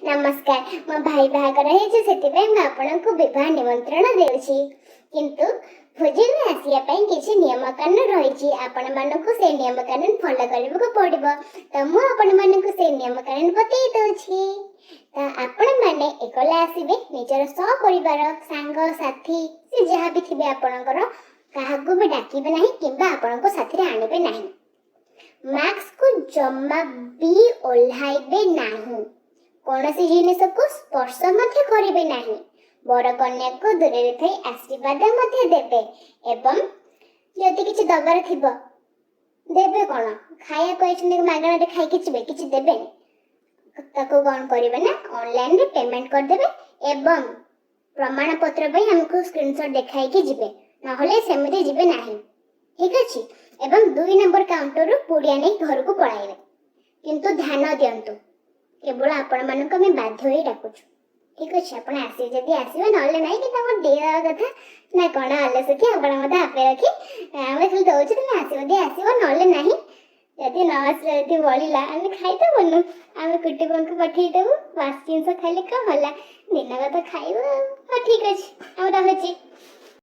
ନମସ୍କାର, ମୋ ଭାଇ ବାହାଘର ହେଇଛି, ସେଥିପାଇଁ ମୁଁ ଆପଣଙ୍କୁ ବିବାହ ନିମନ୍ତ୍ରଣ ଦେଉଛି। କିନ୍ତୁ ଭୋଜିକୁ ଆସିବା ପାଇଁ କିଛି ନିୟମ କାନୁନ ରହିଛି। ଆପଣମାନଙ୍କୁ ସେ ନିୟମ କାନୁନ ଫଲୋ କରିବାକୁ ପଡ଼ିବ। ତ ମୁଁ ଆପଣମାନଙ୍କୁ ସେ ନିୟମ କାନୁନ ବତେଇ ଦେଉଛି। ତ ଆପଣମାନେ ଏକଲା ଆସିବେ, ନିଜର ସପରିବାର, ସାଙ୍ଗସାଥି, ସେ ଯାହା ବି ଥିବେ ଆପଣଙ୍କର, କାହାକୁ ବି ଡାକିବେ ନାହିଁ କିମ୍ବା ଆପଣଙ୍କ ସାଥିରେ ଆଣିବେ ନାହିଁ। ମାସ୍କକୁ ଜମା ବି ଓହ୍ଲାଇବେ ନାହିଁ। କୌଣସି ଜିନିଷକୁ ସ୍ପର୍ଶ ମଧ୍ୟ କରିବେ ନାହିଁ। ବର କନ୍ୟାକୁ ଦୂରରେ ଥାଇ ଆଶୀର୍ବାଦ ମଧ୍ୟ ଦେବେ ଏବଂ ଯଦି କିଛି ଦବାର ଥିବ ଦେବେ। କ'ଣ ଖାଇବାକୁ ଆଇଛନ୍ତି, ମାଗଣାରେ ଖାଇକି ଯିବେ? କିଛି ଦେବେନି। ତାକୁ କ'ଣ କରିବେ ନା ଅନଲାଇନରେ ପେମେଣ୍ଟ କରିଦେବେ ଏବଂ ପ୍ରମାଣପତ୍ର ପାଇଁ ଆମକୁ ସ୍କ୍ରିନସଟ୍ ଦେଖାଇକି ଯିବେ, ନହେଲେ ସେମିତି ଯିବେ ନାହିଁ। ଠିକ ଅଛି? ଏବଂ 2 ନମ୍ବର କାଉଣ୍ଟରରୁ ପୁଡ଼ିଆ ନେଇ ଘରକୁ ପଳାଇବେ। କିନ୍ତୁ ଧ୍ୟାନ ଦିଅନ୍ତୁ, କେବଳ ଆପଣମାନଙ୍କୁ ଆମେ ବାଧ୍ୟ ହୋଇ ଡାକୁଛୁ। ଠିକ ଅଛି? ଆପଣ ଆସିବେ ଯଦି ଆସିବେ, ନହେଲେ ନାହିଁ। କିନ୍ତୁ ଆମର ଦେଇଦେବା କଥା ନା କ'ଣ? ଆଲୋ ସୁଖୀ, ଆପଣ ମୋତେ ହାପି ରଖି ଆମେ ଖାଲି ଦଉଛୁ। ତୁମେ ଆସିବ ଯଦି ଆସିବ, ନହେଲେ ନାହିଁ। ଯଦି ନ ଆସିଲେ, ଯଦି ବଳିଲା, ଆମେ ଖାଇଦେବୁନୁ? ଆମେ କୁଟୁମ୍ବଙ୍କୁ ପଠେଇଦେବୁ। ବାସି ଜିନିଷ ଖାଇଲେ କ'ଣ ହେଲା? ଦିନକ ତ ଖାଇବୁ ଆଉ। ହଉ, ଠିକ ଅଛି, ଆମେ ରହୁଛି।